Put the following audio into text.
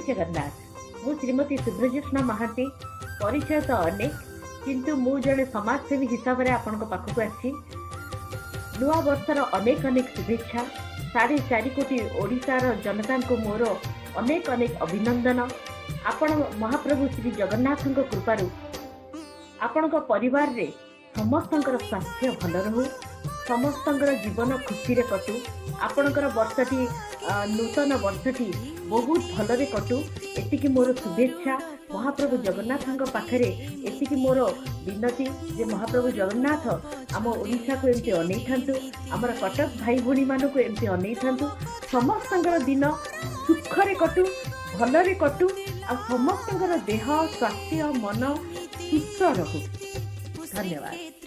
ଜଗନ୍ନାଥ। ମୁଁ ଶ୍ରୀମତୀ ଶୁଭ୍ରଜ୍ୟୋତ୍ସ୍ନା ମହାନ୍ତି। ପରିଚୟ ତ ଅନେକ, କିନ୍ତୁ ମୁଁ ଜଣେ ସମାଜସେବୀ ହିସାବରେ ଆପଣଙ୍କ ପାଖକୁ ଆସିଛି। ନୂଆ ବର୍ଷର ଅନେକ ଅନେକ ଶୁଭେଚ୍ଛା। 4.5 କୋଟି ଓଡ଼ିଶାର ଜନତାଙ୍କୁ ମୋର ଅନେକ ଅନେକ ଅଭିନନ୍ଦନ। ଆପଣ ମହାପ୍ରଭୁ ଶ୍ରୀ ଜଗନ୍ନାଥଙ୍କ କୃପାରୁ ଆପଣଙ୍କ ପରିବାରରେ ସମସ୍ତଙ୍କର ସ୍ୱାସ୍ଥ୍ୟ ଭଲ ରହୁ, ସମସ୍ତଙ୍କର ଜୀବନ ଖୁସିରେ କଟୁ, ଆପଣଙ୍କର ବର୍ଷଟି, ନୂତନ ବର୍ଷଟି ବହୁତ ଭଲରେ କଟୁ, ଏତିକି ମୋର ଶୁଭେଚ୍ଛା। ମହାପ୍ରଭୁ ଜଗନ୍ନାଥଙ୍କ ପାଖରେ ଏତିକି ମୋର ବିନତି ଯେ ମହାପ୍ରଭୁ ଜଗନ୍ନାଥ ଆମ ଓଡ଼ିଶାକୁ ଏମିତି ଅନେଇଥାନ୍ତୁ, ଆମର କଟକ ଭାଇ ଭଉଣୀମାନଙ୍କୁ ଏମିତି ଅନେଇଥାନ୍ତୁ। ସମସ୍ତଙ୍କର ଦିନ ସୁଖରେ କଟୁ, ଭଲରେ କଟୁ ଆଉ ସମସ୍ତଙ୍କର ଦେହ, ସ୍ୱାସ୍ଥ୍ୟ, ମନ ସୁସ୍ଥ ରହୁ। ଧନ୍ୟବାଦ।